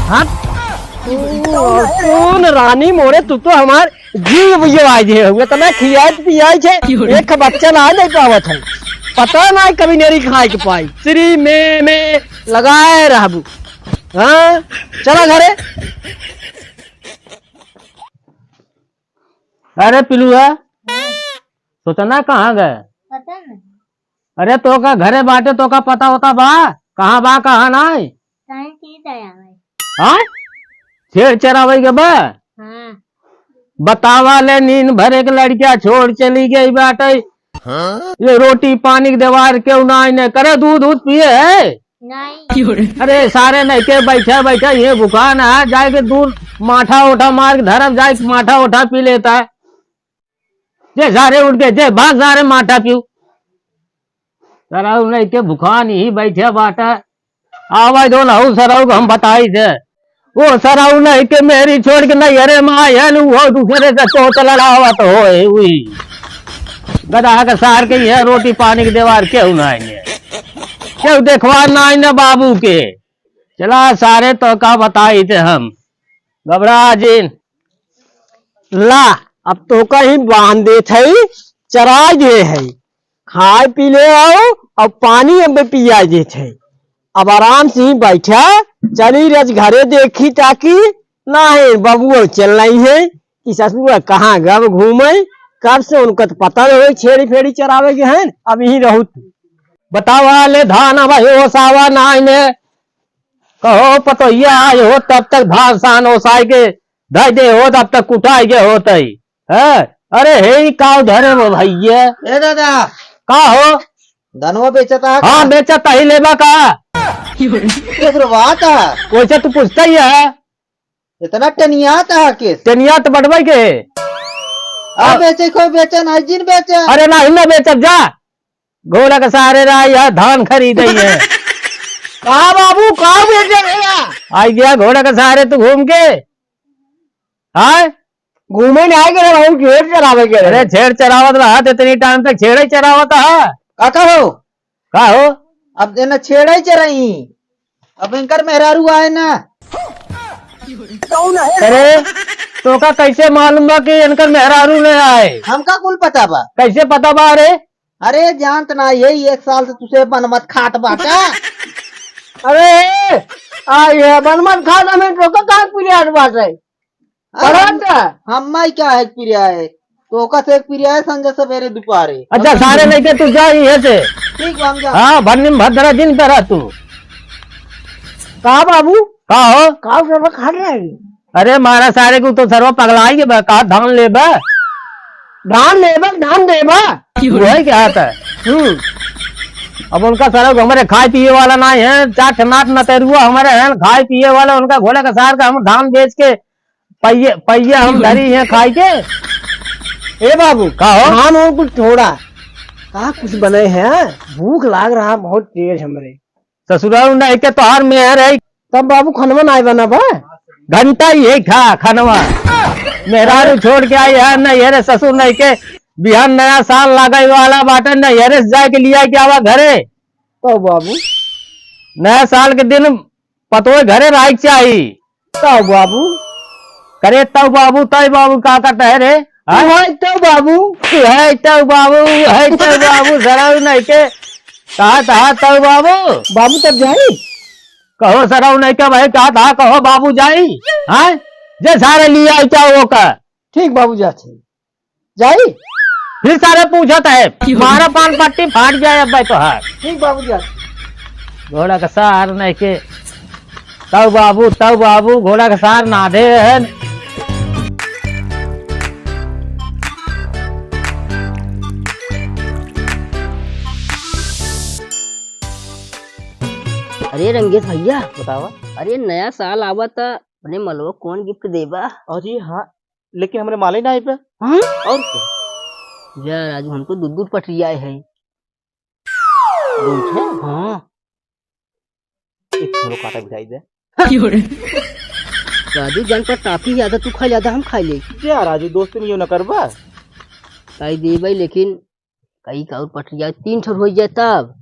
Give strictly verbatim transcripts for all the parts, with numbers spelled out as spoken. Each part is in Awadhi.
हट। तू, तू न रानी मोरे, तू तो हमार जीव बुझवाइ दिहे हो। इतना खियाइत पियाइत है, एक बच्चा ना दे पावत है। पता ना कभी नेरी खाए के पाई। श्री में, में लगाए रहबू। हाँ, चला घरे। अरे पिलुआ, हाँ। सोचना कहाँ गए? पता नहीं। अरे तोका घरे बाटे, तोका पता होता बा कहाँ बा, कहाँ नाई? कहीं की दया है। हाँ? छेड़ चरावे के बा? हाँ। बतावा ले, नींद भर एक लड़किया छोड़ चली गई बाटे। हाँ? ये रोटी पानी के देवार केहू नाई ने करे, दूध दूध पिए है? नहीं। अरे सारे नहीं के बैठा बैठा ये भुखान है, जाए के दूर माठा ओठा मार के धरम, जाए के माठा ओठा पी लेता है। जे सारे उठ के, जे भाग सारे माठा पीऊ। सरऊ नहीं के भुखान ही बैठे बाटा। आवा जो ना हो सरऊ को हम बताई दे। वो सरऊ नहीं के मेरी छोड़ के नहीं, अरे माँ, ये नु वो दूसरे से तोत लड़ावत होए, उई। गधा के सार के ये रोटी पानी के देवार केहू नाई ने। केहू देखवार नाई ने बाबू के। चला सारे तो का बताई थे हम। घबरा जिन। ला, अब तोका ही बांध देत है, चराई दे है। खाए पी ले आओ, अब पानी अब पिया देत है। अब आराम से ही बैठा, चली रज घरे देखी ताकि ना है, बबुआ चल नहीं है कि ससुर कहाँ गब घूमे, कब से उनका तो पता नहीं, छेड़ी फेड़ी चरावे के हैं, अब यहीं रहू तू। बतावा ले धान अब ओसावा नाई ने, कहो पतोहिया आए हो तब तक धान सान ओसाई के धई दे हो, तब तक कुटाई के होत है। हैं? अरे हे ई काव धरे हो भैया। ए दादा। का हो? धनवा बेचत है हाँ, का? बेचत ही लेबा का? केकरो बात है? वैसे तू पूछता ही है। इतना टनियात है के? टनियात बटवाई के? आ बेचे कोई बेचे ना, जिन बेचे। अरे ना, ही ना बेचब जा। घोड़ा के सारे रहा यह धान खरीदे है। का बाबू, का बेचे भैया? आई गया घोड़ा के सारे तू घूम के। हाँ? घूमे नहीं आए के रहू, छेड़ चरावे के अरे रहे। छेड़ चरावत रहा तो इतनी टाइम तक छेड़ ही चरावत रहा। काका हो? का हो? अब देना छेड़ ही चराई। अब इनकर मेहरारू आए ना। अरे, तोका कैसे मालूम बा कि इनकर मेहरारू नहीं आए? हमका कुल पता बा। कैसे पता बा रे? अरे, जानत ना, यही एक साल से तुसे बनमत खात बाटा। अरे, आ, ये बनमत खात हमें तोका कहाँ पिरियात बाटे? अरे, पढ़त हम, है। हम माई क्या है पिरियाए? तोका से एक पिरियाए संझा सवेरे दुपारे। अच्छा, सारे लेके तू जा यहाँ से। ठीक बा, हम जा। हाँ, भन्नी भद्रा जिन पे रह तू। का बाबू? का हो? का सरवा खा रहा है? अरे मारा सारे को तो सरवा पगलाई के बा, का धान लेबा? धान लेबा, धान देबा? वही क्या आता है? हम्म। अब उनका सरवा हमारे खाए पिए वाला ना है, चार ठे नात नतरुआ हमारे हैं, खाए पिए वाला उनका घोड़ा का सार का हम धान बेच के पइया, पइया हम धरी हैं खाए के। ए बाबू, का हो? धान और कुछ थोड़ा, का कुछ बने हैं? भूख लाग रहा बहुत तेज हमरे। ससुराल नहीं के तोहार मेहर है। तब बाबू खनवा नाय बना बा? घंटा ही है खा खनवा। मेहरारू छोड़ के आई है, नहीं है रे ससुर नहीं के। बिहान नया साल लागे वाला बाटे, नहीं है रे जाए के लिया के आवा घरे। तो बाबू नया साल के दिन पतोह घरे रहे के चाही। तौ बाबू। करे तौ बाबू, तै बाबू का करता है रे? हाँ? तू है तौ बाबू। तू है तौ बाबू, है तौ बाबू, सरऊ नहीं के। कहा तहा तौ बाबू? बाबू तब जाई? कहो सरऊ नहीं के भाई, कहा तहा कहो बाबू जाई? हाँ? जे सारे लिया आई चाहो का। ठीक बाबू जाते। जाई? फिर सारे पूछत है, मारा पान पट्टी फाट जाए अब तोहार। ठीक बाबू जाई। घोड़ा का सार नहीं के, तौ बाबू, तौ बाबू, घोड़ा का सार ना दे है। अरे रंगेश भैया, बतावा। अरे नया साल आवा त अपने मलवा कौन गिफ्ट देबा? अरे हाँ, लेकिन हमरे माले ना आइबे। हाँ? और क्या? यार, आज हमको दू दू पटरिया है। दू ठे? हाँ। एक हमरो काटा बिठाई दे। राजू जान पर टाफी ज्यादा तू खा ज्यादा हम खा ले। क्या राजू, दोस्त में यो न करबा? कही दे भाई, लेकिन कई का और पटरिया तीन ठो हो जाए तब।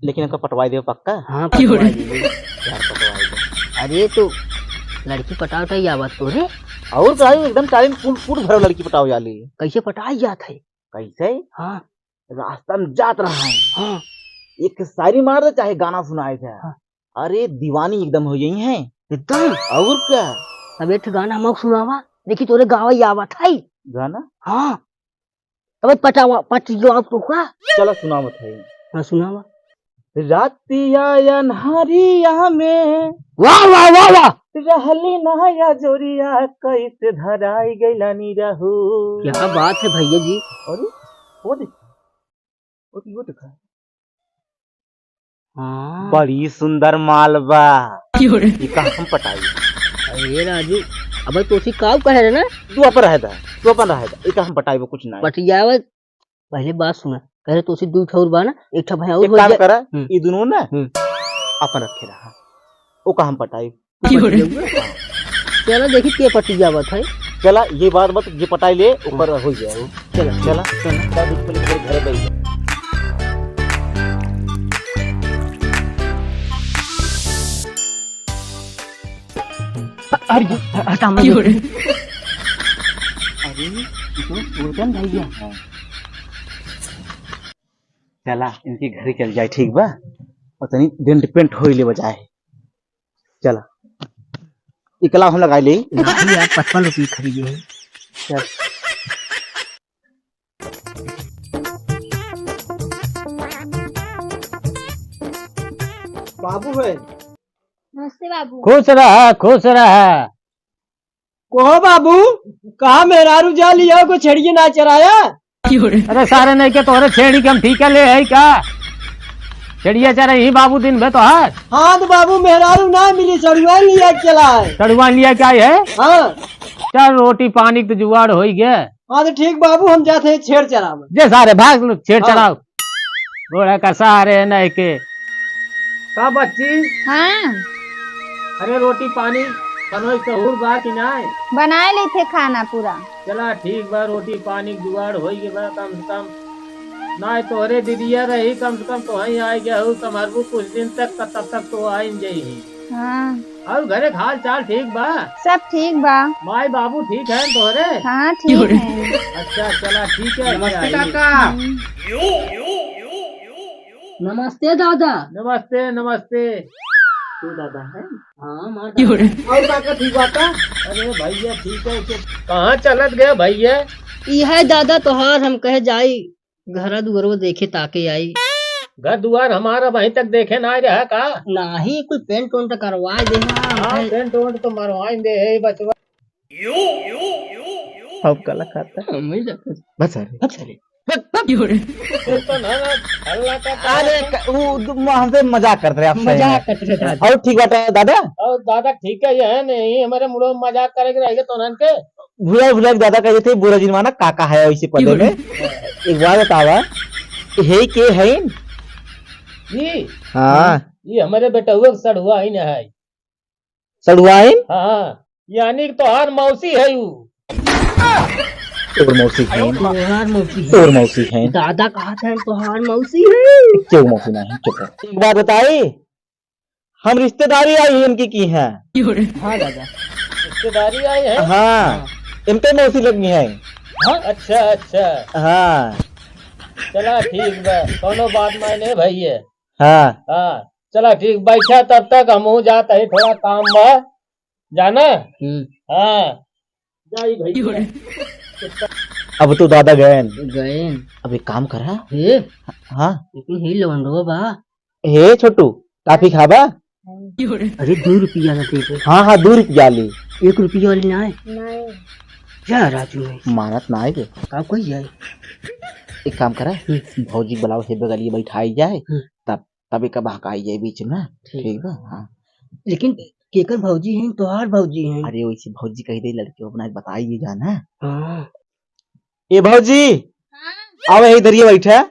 लेकिन हमका पटवाई देबे पक्का? हाँ, पटवाई देबे। यार, पटवाई दे। अरे तो लड़की पटाव टाई आवत तो रे। और का, एकदम टाइम कुल, कुल भरल लड़की पटाव जाली। कैसे पटाई जात है? कैसे? हाँ। रास्ता में जात रहा है। हाँ। एक शायरी मार दे, चाहे गाना सुनाए दे। हाँ। अरे, दीवानी एकदम हो गई है। एकदम? और क्या? तब एक ठे गाना हमको सुनावा, देखी तोरे गावा ही आवत है। गाना? हाँ। तब पटावा, पट गयो आपको का? चला सुनावत है। हाँ, सुनावा। रातिया अन्हारिया में वाह, वाह, वाह, वाह। रहली ना या जोरिया, कैसे धराई गइला निरहू। क्या बात है भैया जी। अरे, वो देखा, वो, वो देखा। हाँ। बड़ी सुंदर माल बा। क्यों रे? ई का हम पटाई? अरे राजू, अब तोसी काऊ कहे रे ना? तू अपन रहे दा, तू अपन रहे दा। ई का हम पटाई, वो कुछ ना। पटियावत, पहले बात सुना। कहे तोसी दू ठौर बा ना, एक ठा भाई और एक हो काम जाए। करा, हम्म। ई दुनों ना हम्म। अपन रखे रहा। ओ का हम पटाई। क्यों रे? चला देखी के पटी जावत है। चला, ये बात बत, जे पटाई ले, ऊपर हो जाए। चला, चला, चला। तब ऊपर, ऊपर घर बैठ जा। अरे, हटा, मैं क्यों रे? अरे, ये तो सुरजन भैया है। चला, इनके घरे चल जाए, ठीक बा? और तनी डेंट पेंट होई ले बजाए। चला, इकला हम लगाई ले। नहीं यार, पचपन रुपये खरीदे हैं। चल। बाबू है। नमस्ते बाबू। खुश रहा, खुश रहा। कहो बाबू, कहा मेहरारू जा लिया को छेड़िए ना चराया? अरे सारे नहीं के तोहरे छेड़ी के हम ठीका ले है का? छेड़िया चराई ही बाबू दिन भर तोहार। हाँ तो बाबू मेहरारू ना मिली, सड़ुआ लिया चला है। सड़ुआ लिया क्या है? हाँ। चल रोटी पानी के तो जुगाड़ होई गया। हाँ तो ठीक बाबू, हम जाते हैं छेड़ चरावे। जे सारे भाग लो, छेड़ हाँ। चराओ। घोड़ा का सारे नहीं के। का बच्ची? हाँ। अरे रोटी पानी बनोई सहूर बा कि नाय? बनाए ली थे खाना पूरा। चला ठीक बा, रोटी पानी के जुगाड़ होई गए बा कम से कम। नाय तोहरे दीदिया रही, कम से कम तोहई आए गया हो, संभरबू कुछ दिन तक, त-, तब तक तो आइन जाई ही। हाँ। और घरे के हाल चाल ठीक बा? सब ठीक बा। माई बाबू ठीक हैं तोहरे? हाँ, ठीक हैं। अच्छा, चला, ठीक है, नमस्ते आई। काका। हम्म। नमस्ते दादा। नमस्ते, नमस्ते। तू दादा है? हाँ, हमार दादा। और काका ठीक बा का? अरे भैया, ठीक है, तो कहाँ चलत गया भैया? यह दादा तोहार हम कहे जाई। घर दुआरो देखे ताके आई। घर दुआर हमारा वहीं तक देखे ना रहा का? नाही, कुछ पेंट वेंट करवा दे ना। हाँ, पेंट वेंट तो मरवाइन दे है बचवा। अब कलाकार था। हम ही जाते। बस अरे। बस अरे। तो ना, ना, अल्लाह का अरे, क-, वो द-, म-, हमसे मजाक करत रहे, आप सही मजाक में। करत रहे दादा। और ठीक बात है दादा। और दादा ठीक है, ये है नहीं, हमारे मुड़ो मजाक करेके रहेगा तो उन्हन के। भुला भुला के दादा कहते थे, बुरा जिन माना काका है ऐसे पदे में। एक बात बतावा, हे के है? ई? हाँ। ई हमरे बेटउआ के सड़ुआ ही न है। सड़ुआ है? हाँ, यानी कि तोहार मौसी है ऊ। तोर मौसी है। तोहार मौसी है। तोर मौसी है। दादा कहा था तोहार मौसी है। क्यों मौसी नहीं, चुप रह। एक बात बताई, हम रिश्तेदारी आई है इनकी की हैं। हाँ दादा। रिश्तेदारी आई है? हाँ, हाँ। इनके मौसी लगी हैं। हाँ? अच्छा, अच्छा। हाँ। चला ठीक बा, कोनो बात नहीं भैया। हाँ। हाँ, चला ठीक, बैठा तब तक हमहू जात है, थोड़ा काम बा, जाना? हम्म। हाँ। जाई भैया। अब तो दादा गएन। गएन। अब एक काम करा। हे? हाँ। लेकिन हे लौंडवा बा। हे छोटू, काफी खाबा? अरे, दो रुपया ना देबे। हाँ, हाँ, दो रुपया ली। एक रुपया वाली ना है? नहीं। जा राजू है। मानत ना है के? का कोई जाए? एक काम करा, हम्म। भौजी बुलाओ, हे बगलिए बैठाई जाए, हम्म। तब, तब एक बहकाई जाए बीच में। ठीक। ठीक बा? हाँ। लेकिन केकर भौजी हैं? तोहार भौजी हैं। अरे, वैसे भौजी कह दे, लड़की अपना बताइए जाना। हाँ। ए भौजी, हाँ। आओ, यही धरिए बैठे, आओ,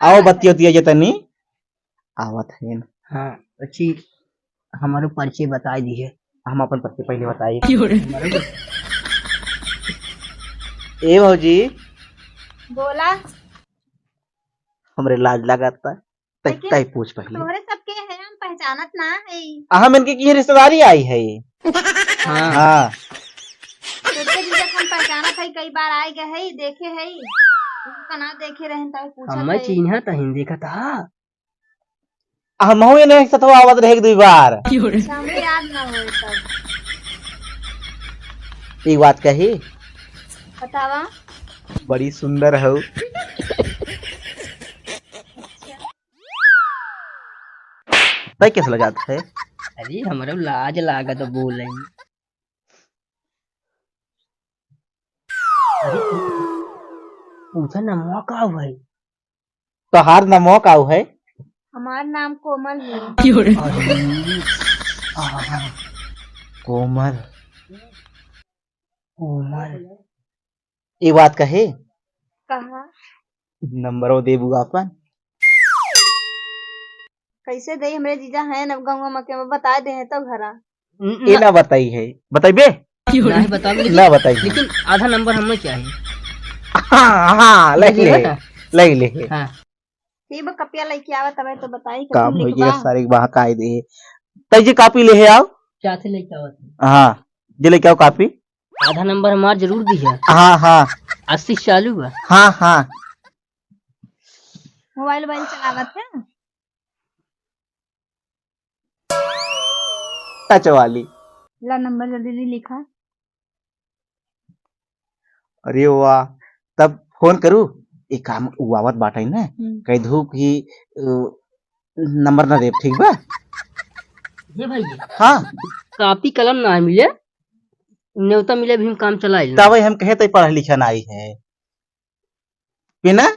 हाँ। बतिया उतिया जे तनी। आवत है। हाँ, अच्छी, हमारो परिचय बताई दिए। हम अपन परिचय पहले बताई। क्यों रे? हमारो ए भौजी। बोला। हमरे लाज लागत बा। तै, लेकिन तै पूछ पहले। तोहरे सबके हैं, हम पहचान जानत ना है। हम इनके की रिश्तेदारी आई है। हाँ। हाँ। तोके जीजा के हम पहचानत है, कई बार आए गए है, देखे है। उनका ना देखे रहन तब पूछत हमें है। चिन्हत है, देखत हा। हमहू इन्हें एक सथवा आवत रहे एक दुई बार। अच्छा, हमरे याद ना होए तब। ई बात कही। बतावा। बड़ी सुंदर हऊ। तै कैसे लजात है? अरे, हमरो लाज लागत बोले। अरे, पूछा नमवा का है? तोहार नमवा का है? हमार नाम कोमल है। अरे, आहा, कोमल। कोमल। ई बात कहे? कहा? नंबरो देबू आपन? कैसे दे, हमरे जीजा हैं न गौवा में के, बता दे हैं तो घरा। न-, ए न- ना बताई है, बताइबे? नहीं बताओ, लेकिन, ना बताई है। लेकिन आधा नंबर हमें चाहिए। हाँ, हाँ, ले ले ले, लेबे ना? ले ले। हाँ। ठीक बा, कपिया लेके आवा, तबे तो बताई कि काम लिखबा। हो गया, सारे बहाकाई दे। तै जी कॉपी ले है आओ। क्या थे लेके आवा थे? हाँ, जे लेके आओ कॉपी। आधा नंबर हमार जरूर दी है। हाँ, हाँ। अस्सी चालू बा। हाँ, हाँ। मोबाइल, मोबाइल चलावत है? टच वाली। ला नंबर जल्दी जल्दी लिखा। अरे वाह, तब फोन करू? एक काम, उ आवत बाटे ना, हम्म। कह दू कि, अ, नंबर ना देब, ठीक बा? ये भाई, हाँ। कापी कलम ना मिले, नेवता मिले भी हम काम चलाई। तब हम कहे तो पढ़ा लिखा ना आई है, बिना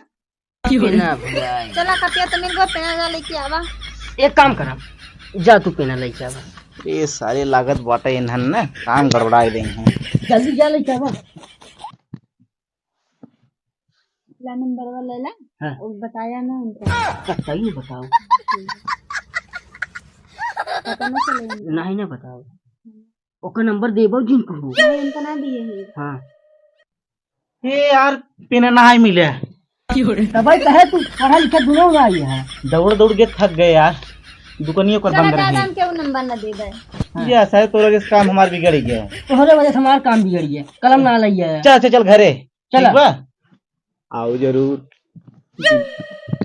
पेना भुलाए। चला कपिया, तो मिल गो, पेना जा लेके आवा। एक काम करा, जा तू पेना लेके आवा। ए सारे लागत बाटे इन्हन ना काम गड़बड़ाए दे हैं। जल्दी जा लेके आवा। ला नंबर वाला ला। हाँ। वो बताया ना उनको। कतई बताओ। पता ना चले उनको। नहीं ना बताओ। ओकर नंबर देबो जिनको हो। नहीं, उनका ना दिए हैं। हाँ। ए यार, पेना ना मिले। तबै कहे तू पढ़ा लिखा दुनो ना आई है। दौड़ दौड़ के थक गए यार, दुकानियों पर चला बंद रहे। दादा, हम केहू नंबर ना देबे। हाँ। ये ऐसा है, तोरा के काम हमार बिगड़ गया है। तोहरे वजह से हमार काम बिगड़ गया, कलम ना लइया है। चल, चल, चल घरे। चला। ठीक बा? आओ जरूर।